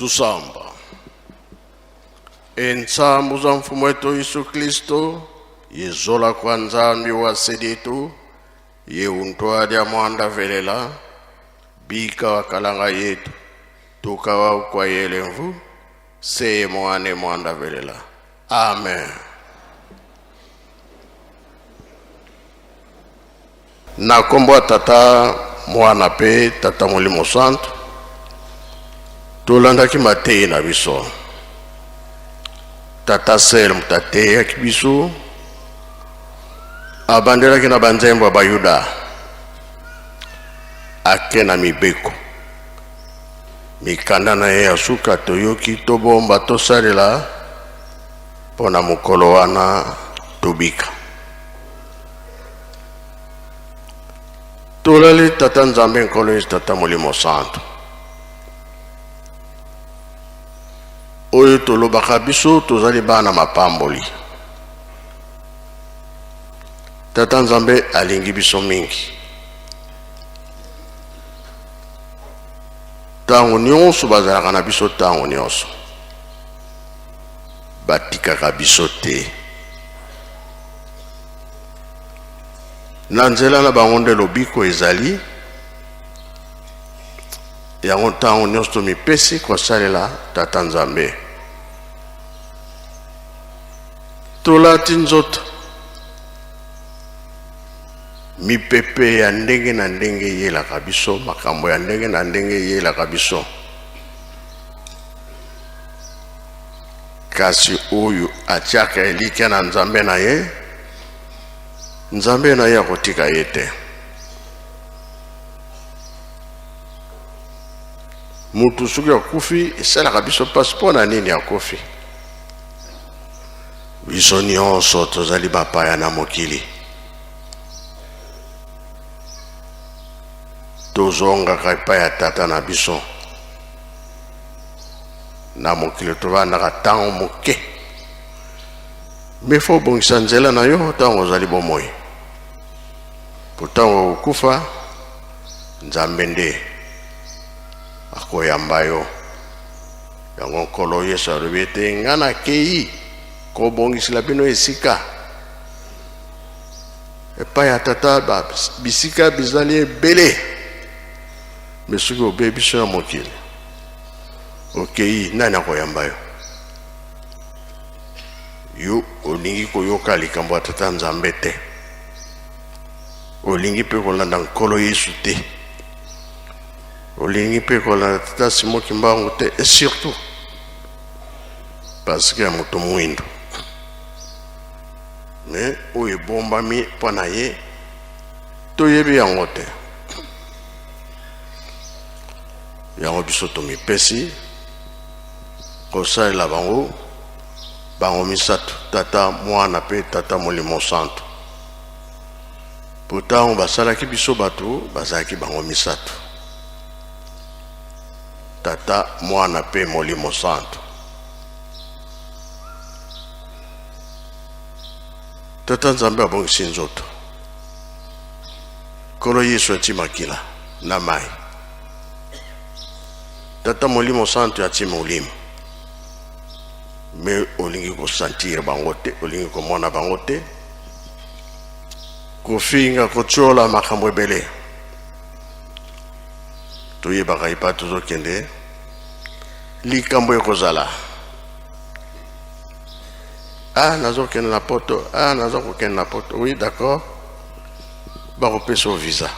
Tusamba. Entsambu za mfumu wetu Yesu Kristo, yezola kwa Nzambi wa seditu, ye untwalya mwanda velela, bika wakalanga yetu, tukawa kwa yelemvu, seye mwane mwanda velela. Amen. Na nkombo ya Tata, Mwana mpe Tata Molimo Santu, tolandaki mateyi na biso. Tata Sel moto ateyaki biso, abandelaki na banzembo ya Bayuda, ake na mibeko. Mikanda na ye ya suka toyoki, tobomba, tosalela mpo na mokolo wana tobika. Tolali Tata Nzambe Nkolo Yesu Tata Molimo Santo. Oyo tolobaka biso tozali bana mapamboli. Tata Nzambe alingi biso mingi. Ntango nyonso bazalaka na biso, ntango nyonso batikaka biso te. Na nzela na bango nde lobiko ezali. Yango ntango nyonso tomipesi kosalela Tata Nzambe. Tolati nzoto, mipepe ya ndenge na ndenge eyelaka biso, makambo ya ndenge na ndenge eyelaka biso. Kasi oyo atiaka elikya na Nzambe na ye, Nzambe na ye akotika ye te. Mutu soki akufi esalaka biso mpasi. Mpo na nini akufi? Biso nyonso tozali bapaya na mokili, tozongaka epai ya tata na biso. Na mokili tovandaka ntango moke, me fo obongisa nzela na yo ntango ozali bomoi, mpo ntango okokufa Nzambe nde akoyamba yo. Yango Nkolo Yesu alobi ete nga nakei kobongisela bino esika epai ya Tata, bisika bizali ebele. Me soki obebi biso ya mokili okei, nani akoyamba yo? Yo olingi koyoka likambo ya Tata Nzambe te, olingi mpe kolanda Nkolo Yesu te, olingi mpe kolanda Tata Simon Kimbangu te, et surtout parce que ya moto mwindo me oyo ebombami mpo na ye toyebi yango te. Yango biso tomipesi kosalela bango, bango misato, Tata, Mwana mpe Tata Molimo Santo. Mpo ntango basalaki biso bato, bazalaki bango misato, Tata, Mwana mpe Molimo Santo. Tata Nzambe abongisi nzoto, Nkolo Yesu ati makila na mai, Tata Molimo Santo ati molimo. Me olingi kosentir bango te, olingi komona bango te, kofinga, kotiola, makambo ebele. Toyebaka epai tozokende, likambo ekozala. Ah, nazokende na poto, ah, naza kokende na poto. Oui, d'accord, bakopesa yo visa,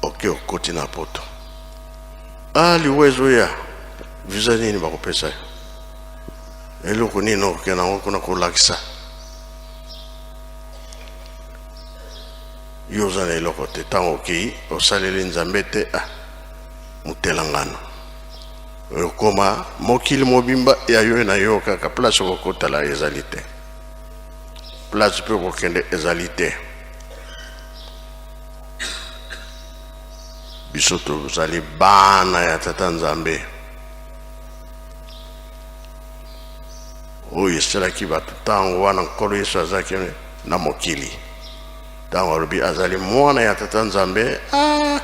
oke, okoti na poto. Ah, liwa ezoya, visa nini bakopesa yo? Eloko nini okokende yango kuna kolakisa? Yo oza na eloko te. Ntango okei, osaleli Nzambe te. Ah, motelangano okoma mokili mobimba ya yo na yo kaka. Place okokotala ezali te, place mpe okokende ezali te. Biso tozali bana ya Tata Nzambe. Oyo esalaki bato ntango wana Nkolo Yesu azalaki na mokili, ntango alobi azali mwana ya Tata Nzambe, ah,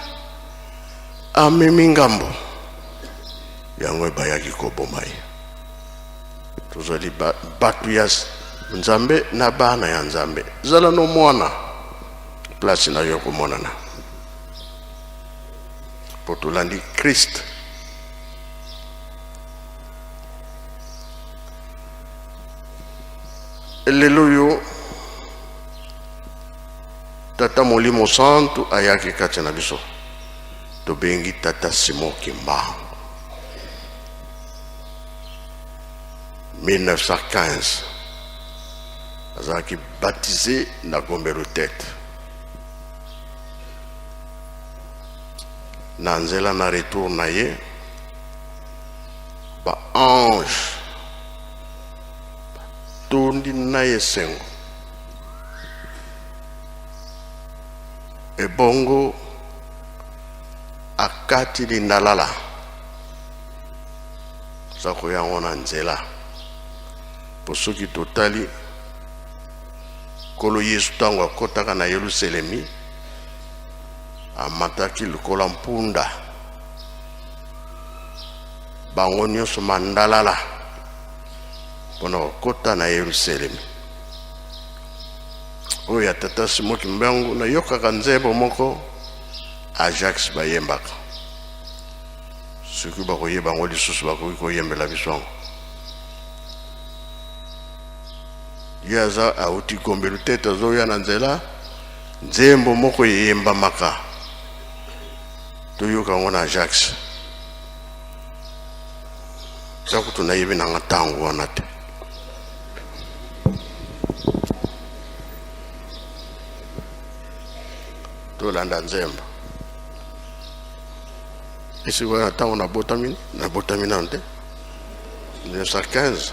Amemi ngambo yango ebayaki koboma ye. Tozali bato ya Nzambe na bana ya Nzambe. Zala no mwana place na yo komonana, mpo tolandi Christ. Lelo oyo Tata Molimo Santu ayaki kati na biso, tobengi Tata Simon Kimbangu. 1915 azalaki baptisé na Gombe Lutete. Na nzela na retour na ye, ba ange batondi na esengo. Ebongo akati lindalala aza koya yango na nzela, mpo soki totali Nkolo Yesu ntango akotaka na Yelusalemi amataki lokola mpunda, bango nyonso mandalala mpo na kokota na Yelusalemi. Oyo ya tata Simon Kimbangu, nayokaka nzembo moko Ajax bayembaka, soki bakoyeba yango lisusu bakoki koyembela biso yango. Ye aza auti Gombe Lutete, azoya na nzela, nzembo moko eyembamaka, toyoka yango na Ajax. Eza kutu nayebi nanga ntango wana te. Tolanda nzembo esika wana ntango nabotami, nabotami nano te, 1915.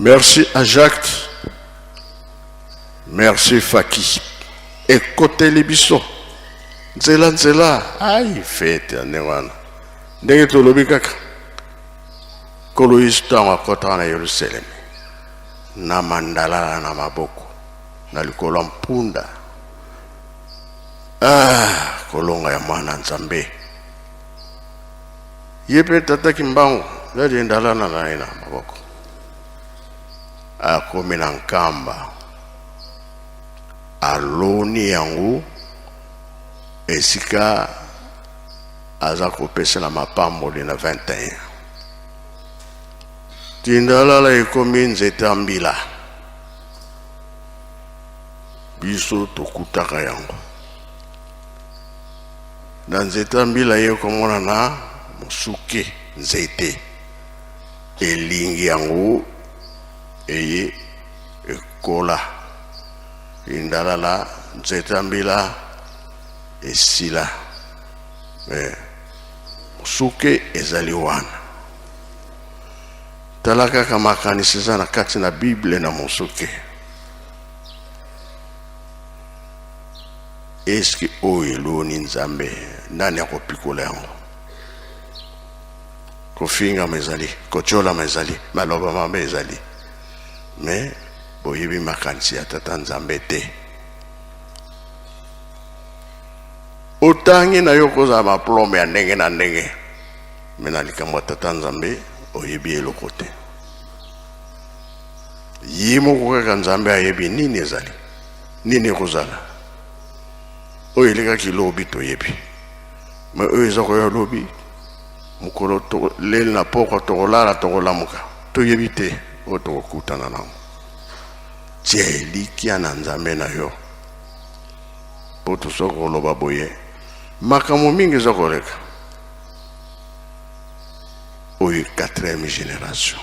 Merci à Jacques. Merci Faki. Ekoteli biso. Nzela nzela. Ai fete ya ndenge wana. Ndenge tolobi kaka. Nkolo Yesu ntango akɔtaka na Yerusalemi na mandalala na maboko na likolo ya mpunda. Ah, kolonga ya mwana Nzambe. Ye mpe tata Kimbangu zali ndalala na ye na maboko. Akomi na Nkamba, aloni yango esika aza kopesela mapamboli na 21. Tindalala ekomi nzete ya mbila, biso tokutaka yango na nzete ya mbila. Ye komona na mosuke nzete elingi yango eye ekola indalala nzete ya mbila esila, me mosuke ezali wana. Tala kaka makanisi eza na kati na Bible na mosuke. Eske oyo eloni Nzambe, nani akopikola yango? Kofingama ezali, kotiolama ezali, maloba mabe ezali, me boyebi makanisi ya tata Nzambe te. Otangi na yo kozala maplome ya ndenge na ndenge, me na likambo ya tata Nzambe oyebi eloko te. Ye moko kaka Nzambe ayebi nini ezali, nini ekozala. Oyo elekaki lobi toyebi, me oyo eza koya lobi, mokolo leli na pokwa tokolala tokolamuka, toyebi te oyo tokokutana nango. Tia elikya na Nzambe na yo, mpo tosoki koloba boye makambo mingi eza koleka. Oyo 4e génération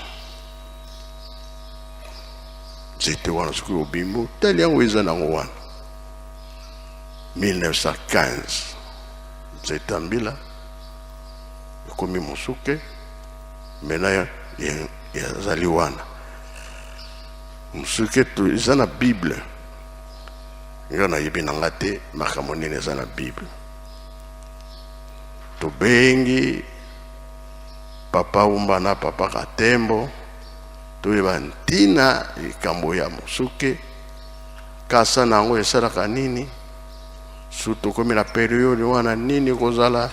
nzete wana soki obimi otali yango eza nango wana 1915 nzete ya mbila ekomi mosuke, mena ezali wana mosuke. Eza na Bible, nga nayebi na nga te makambo nini eza na Bible. Tobengi papa Umba na papa Katembo, toyeba ntina likambo ya mosuke, kasa na yango esalaka nini, su tokomi na periode wana nini kozala,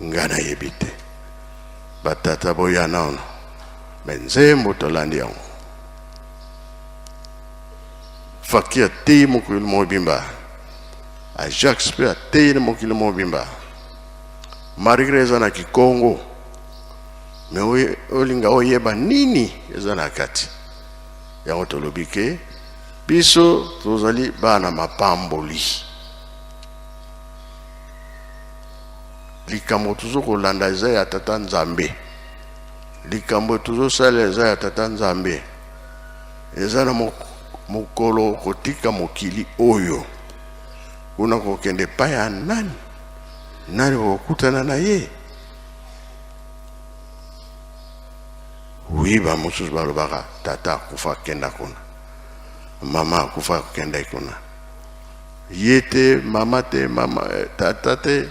nga nayebi te. Batata boya nano, me nzembo tolandi yango. Faki ateyi mokili mobimba, Ajax mpe ateyi na mokili mobimba, malgré eza na Kikongo, me olinga oyeba nini eza na kati yango. Tolobi ke biso tozali bana mapamboli. Likambo tozokolanda eza ya tata Nzambe, likambo tozosala eza ya tata Nzambe. Eza na mokolo kotika mokili oyo, kuna kokende epai ya nani, nani kokutana na ye? Wi, bamosusu balobaka tata akufa akenda kuna, mama akufa akenda kuna. Ye te, mama te, mama tata te,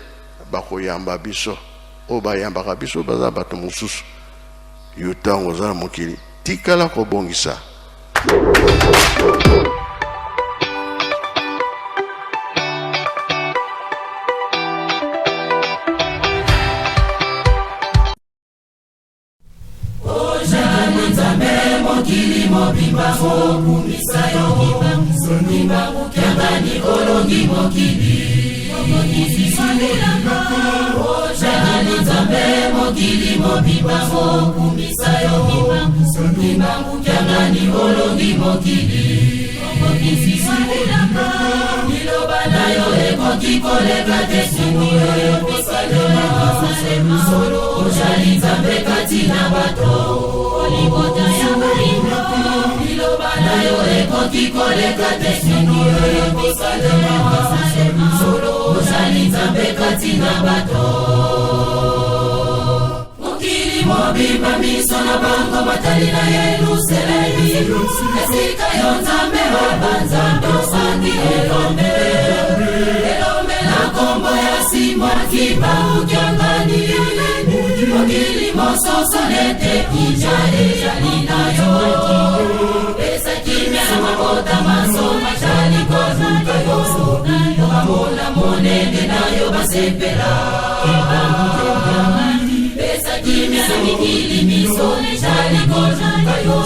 bakoyamba biso. Oyo bayambaka biso baza bato mosusu. Yo ntango oza na mokili, tikala kobongisa. Nzambe, mokili mobimba okumisa yo. Kiangani olongi mokili. Ozali Nzambe, mokili mobimba okumisa yo. Kiangani olongi mokili. Liloba na yo ekoki koleka te, soki oyo kosalema. Ozali Nzambe kati na bato. Liloba na yo ekoki koleka te, soki oyo kosalema. Ozali Nzambe kati na bato. Mokili mobimba miso na bango batali na Yerusalema. Esika yo Nzambe wa banzambe ofandi elombe, elombe na nkombo ya Simon Kimbangu Kiangani. Mokili mososo nete ija ezali na yo, pesa kimia na mabota maso majali koluka yo, bamona monene na yo basepela. Pesa kimia na mikili miso ezali koluka yo,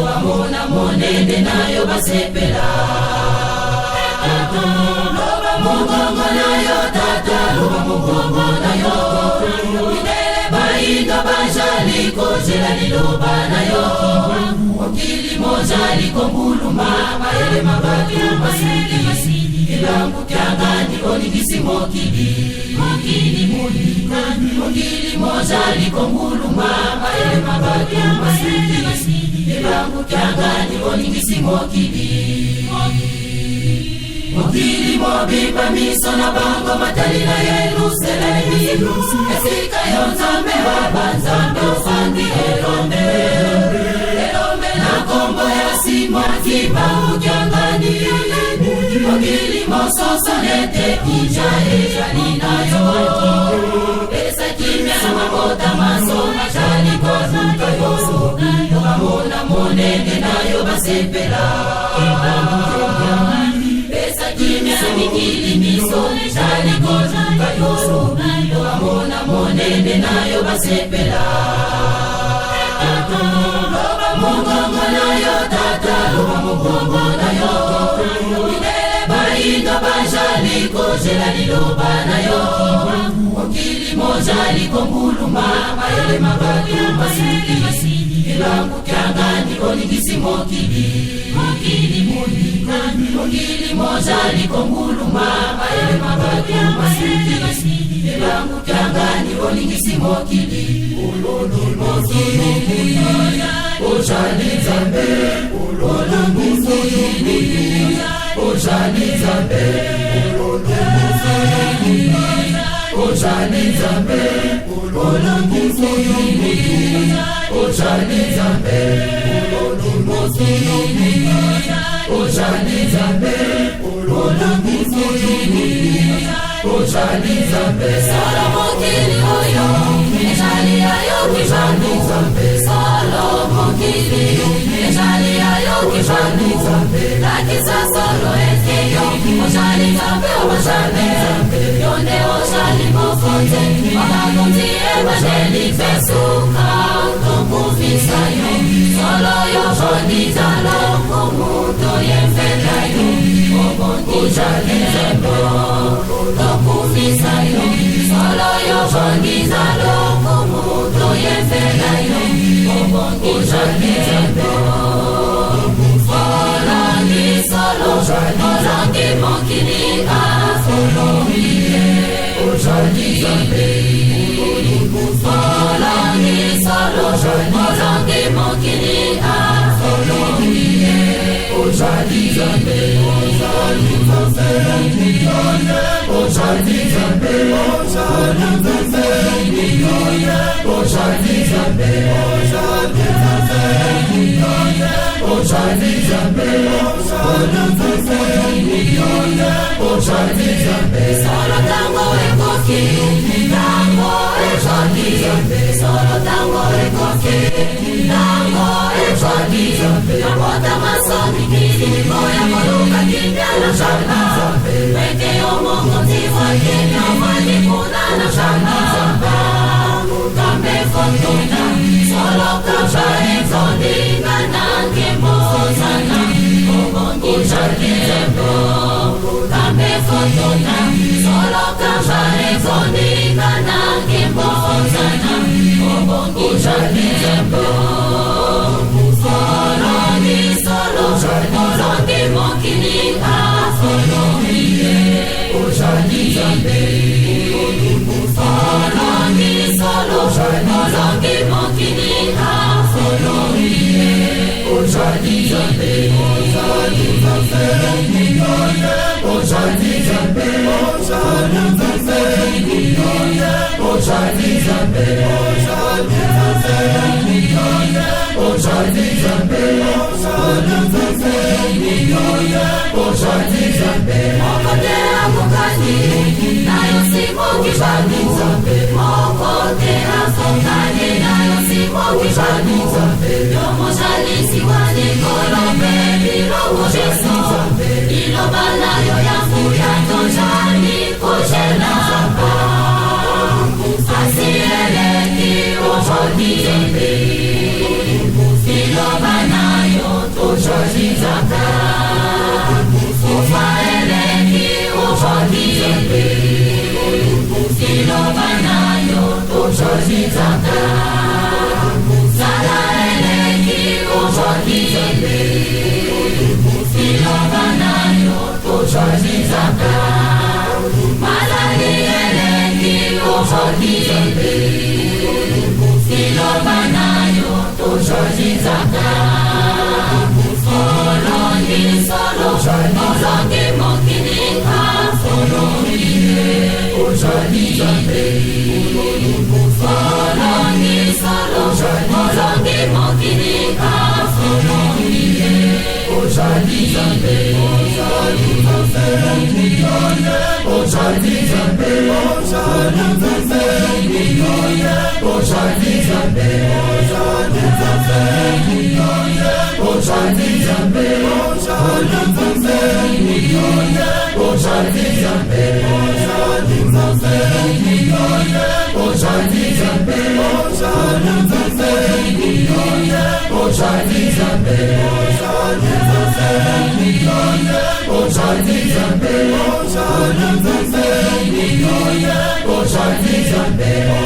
bamona monene na yo basepela. Loba mongongo na yo tata, loba mongongo na yo, mindele bayindo bajali kozela liloba na yo. Mokili mozali konguluma, mayele mabatu masili elangu kiangani olingisi mokili, mokili mozali konguluma, mayele mabatu masili elangu kiangani olingisi mokili. Mokili mobimba miso na bango matali na Yelusalemi, esika yo Nzambe wa banzambe ofandi elombe, elombe na nkombo ya Simon Kimbangu Kiangani. Mokili mososo nete ija ezali na yo, pesa kimia na mabota maso majali koluka yo, bamona monene na yo basepela. Pesa kimia na mikili miso ezali koluka yo, bamona monene na yo basepela. Loba mongongo na yo tata, loba mongongo na yo, mindele bayindo bajali kozela liloba na yo. Mokili mozali konguluma, mayele mabatu masili elangu kiangani olingisi mokili, mokili mozali konguluma, mayele mabatu masili elangu kiangani olingisi mokili. Mokili ozali Nzambe, mokili ozali Nzambe, mokili ozali Nzambe, mokili ozali Nzambe, mokili ozali Nzambe, mokili ozali Nzambe. Solo mokili oyo ezali ya yo Kimbangu, solo mokili ezali ya yo Kimbangu, lakisa solo ete yo ozali Nzambe, ozali yo nde ozali mokonzi bakonzi evangeli pesuka tokufisa yo. Solo yo ozali lokumu toyembela yo, ozali Nzambe tokufisa yo. Solo yo ozali lokumu toyembela yo, ozali Nzambe. Olongi solo, olongi mokili, ozali Nzambe. Olongi solo, olongi mokili, ozali Nzambe, ozali Nzambe, ozali Nzambe, ozali Nzambe, ozali Nzambe, ozali Nzambe. Solo tango ekoki, tango ezali, solo tango ekoki, tango ezali. Mabota masoni kili koya koluka kimia na shamba, ete yo mokonzi wa kimia ofandi kuna na shamba. Kambe fortuna solo kamba ezondinga na nkembo ozana obongi nzembo. Kambe fortuna solo kamba ezondinga na nkembo ozana obongi nzembo. Olongi solo, olongi mokili, ozali Nzambe. Olongi solo, olongi mokili, ozali Nzambe, ozali Nzambe, ozali Nzambe, ozali Nzambe, ozali Nzambe. Moko te akokani na yo Simon Kimbangu, moko te akokani na yo Simon Kimbangu. Yo mozalisi wa likolo mpe biloko nyonso, liloba na yo ya nguya tozali kozela. Pasi eleki ozali, liloba na yo tozali zaka. Kufa eleki ozali, liloba na yo tozali zaka. Zala eleki ozali, liloba na yo tozali zaka. Malali eleki ozali, liloba na yo tozali zaka. Olongi solo, olongi mokili, olongi, ozali. Olongi solo, olongi mokili, olongi, ozali. Ozali Nzambe, ozali Nzambe, ozali Nzambe, ozali Nzambe, ozali Nzambe, ozali Nzambe, ozali Nzambe, ozali Nzambe, ozali Nzambe, ozali Nzambe, ozali Nzambe, ozali Nzambe, ozali Nzambe, ozali Nzambe.